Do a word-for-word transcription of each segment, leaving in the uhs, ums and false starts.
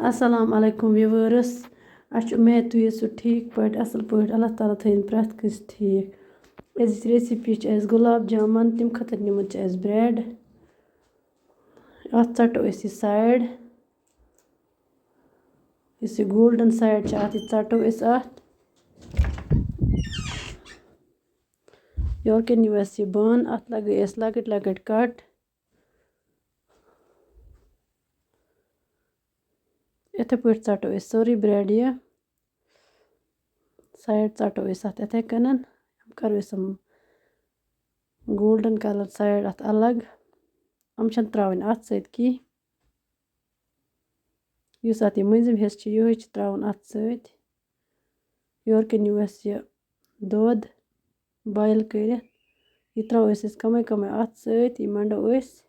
السلام علیکم ویورس، اَسہِ چھُ اُمید تُہۍ ٲسِو ٹھیٖک پٲٹھۍ، اَصٕل پٲٹھۍ۔ اللہ تعالیٰ تھٲیِن پرٛٮ۪تھ کٲنٛسہِ ٹھیٖک۔ أزِچ recipe چھِ اَسہِ گۄلاب جامُن، تَمہِ خٲطرٕ نِمُت چھِ اَسہِ bread۔ اَتھ ژَٹو أسۍ یہِ side، یُس یہِ golden side چھِ اَتھ، یہِ ژَٹو أسۍ اَتھ۔ یورٕ کَنۍ نِیِو اَسہِ یہِ بۄن، اَتھ لَگٲے اَسہِ لۄکٕٹۍ لۄکٕٹۍ cut۔ یِتھے پٲٹھۍ ژَٹو أسۍ سٲرٕے bread یہِ side، ژَٹو أسۍ اَتھ یِتھے کٔنۍ۔ یِم کَرو أسۍ یِم golden colour side اَتھ الگ۔ یِم چھَنہٕ ترٛاوٕنۍ اَتھ سۭتۍ کینٛہہ۔ یُس اَتھ یہِ مٔنٛزِم حصہٕ چھُ، یِہوٚے چھُ ترٛاوُن اَتھ سۭتۍ۔ یورٕ کَنۍ نِیِو اَسہِ یہِ دۄد boil کٔرِتھ۔ یہِ ترٛاوو أسۍ، أسۍ کَمٕے کَمٕے اَتھ سۭتۍ، یہِ منٛڈو أسۍ۔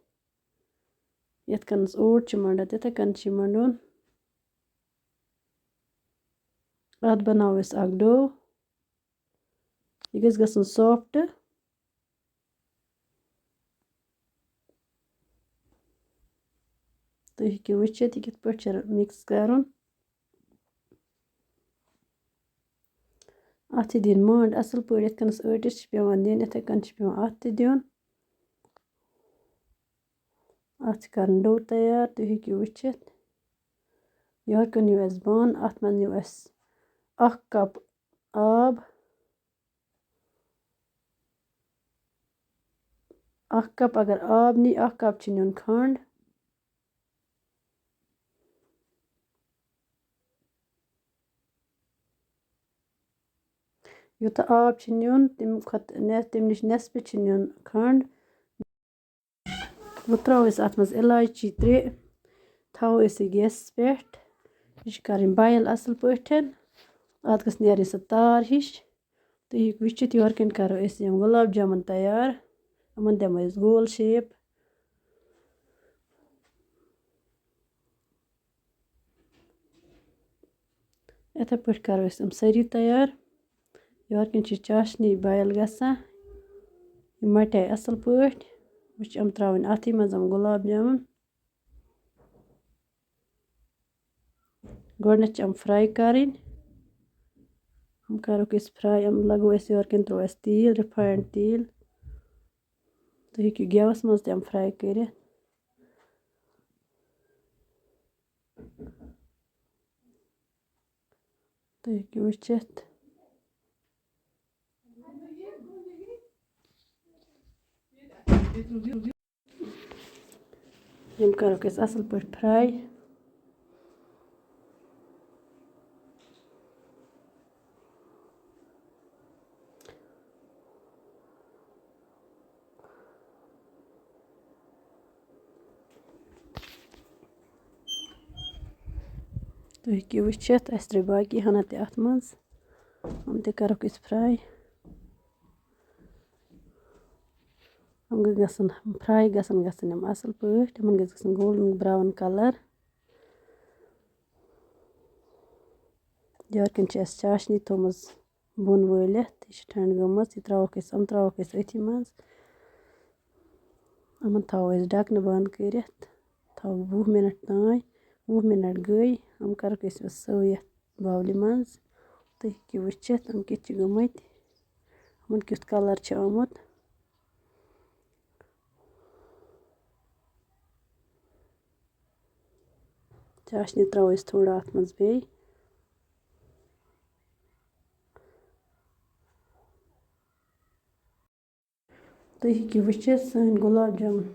یِتھ کٔنۍ اوٹ چھِ منٛڈان، تِتھَے کٔنۍ چھِ یہِ منٛڈُن۔ اَتھ بَناوو أسۍ اَکھ dough۔ یہِ گژھِ گژھُن soft۔ تُہۍ ہیٚکِو وٕچھِتھ، یہِ کِتھ پٲٹھۍ چھِ mix کَرُن۔ اَتھ چھِ دِنۍ مٔنٛڈ اَصٕل پٲٹھۍ، یِتھ کٔنۍ أسۍ ٲٹِس چھِ پٮ۪وان دِنۍ، یِتھَے کٔنۍ چھِ پٮ۪وان اَتھ تہِ دیُن۔ اَتھ چھِ کَرُن dough تیار، تُہۍ ہیٚکِو وٕچھِتھ۔ یورٕ کَنۍ نیوٗ اَسہِ بۄن، اَتھ منٛز نیوٗ اَسہِ اَکھ cup آب۔ اَکھ cup اگر آب نی، اَکھ cup چھِ نیُن کھنٛڈ۔ یوٗتاہ آب چھِ نیُن، تَمہِ کھۄتہٕ نٮ۪-، تَمہِ نِش نٮ۪صفہٕ چھِ نیُن کھنٛڈ۔ وۄنۍ ترٛاوو أسۍ اَتھ منٛز اِلایچی ترٛےٚ، تھاوو أسۍ یہِ گیسَس پٮ۪ٹھ۔ یہِ چھِ کَرٕنۍ boil اَصٕل پٲٹھۍ۔ اَتھ گٔژھ نیرٕنۍ سۄ تار ہِش۔ تُہۍ ہیٚکِو وٕچھِتھ، یورٕ کَنۍ کَرو أسۍ یِم گۄلاب جامُن تیار۔ یِمَن دِمو أسۍ گول shape۔ یِتھَے پٲٹھۍ کَرو أسۍ یِم سٲری تیار۔ یورٕ کِنۍ چھِ چاشنی boil گژھان۔ یہِ مَٹے اَصٕل پٲٹھۍ۔ وۄنۍ چھِ یِم ترٛاوٕنۍ اَتھٕے منٛز، یِم گۄلاب جامُن۔ گۄڈٕنٮ۪تھ چھِ یِم fry کَرٕنۍ۔ یِم کَرُکھ أسۍ fry، یِم لَگو أسۍ یورٕ کِنۍ، ترٛوو اَسہِ تیٖل، refined تیٖل۔ تُہۍ ہیٚکِو گیوَس منٛز تہِ یِم fry کٔرِتھ۔ تُہۍ ہیٚکِو وٕچھِتھ۔ یِم کَرُکھ أسۍ اَصٕل پٲٹھۍ fry۔ تُہۍ ہیٚکِو وٕچھِتھ، اَسہِ ترٛٲے باقی ہنا تہِ اَتھ منٛز۔ یِم تہِ کَرُکھ أسۍ fry۔ یِم گٔژھۍ گژھن fry، گژھن گژھن یِم اَصٕل پٲٹھۍ۔ یِمَن گژھِ گژھُن golden brown colour۔ یورٕ کِنۍ چھِ اَسہِ چاشنی تھٲومٕژ بۄن وٲلِتھ، یہِ چھِ ٹھنٛڈ گٔمٕژ، یہِ ترٛاوَکھ أسۍ، یِم ترٛاوَکھ أسۍ أتھی منٛز۔ یِمَن تھاوو أسۍ ڈَکھنہٕ بنٛد کٔرِتھ، تھاوو وُہ مِنَٹ تام۔ وُہ مِنَٹ گٔے، یِم کَرَکھ أسۍ وۄنۍ serve یَتھ bowlہِ منٛز۔ تُہۍ ہیٚکِو وٕچھِتھ، یِم کِتھ چھِ گٔمٕتۍ، یِمَن کیُتھ colour چھِ آمُت۔ چاشنی ترٛاوو أسۍ تھوڑا اَتھ منٛز بیٚیہِ۔ تُہۍ ہیٚکِو وٕچھِتھ سٲنۍ گۄلاب جامُن۔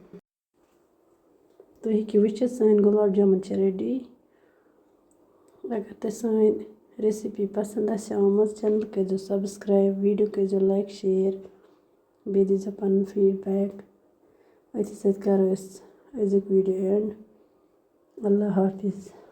تُہۍ ہیٚکِو وٕچھِتھ سٲنۍ گۄلاب جامُن چھِ ready۔ اگر تۄہہِ سٲنۍ recipe پَسنٛد آسہِ آمٕژ، channel کٔرۍزیو subscribe، video کٔرۍزیو like، share، بیٚیہِ دیٖزیو پَنُن feedback۔ أتھی سۭتۍ کَرو أسۍ أزیُک video end۔ اللہ حافظ۔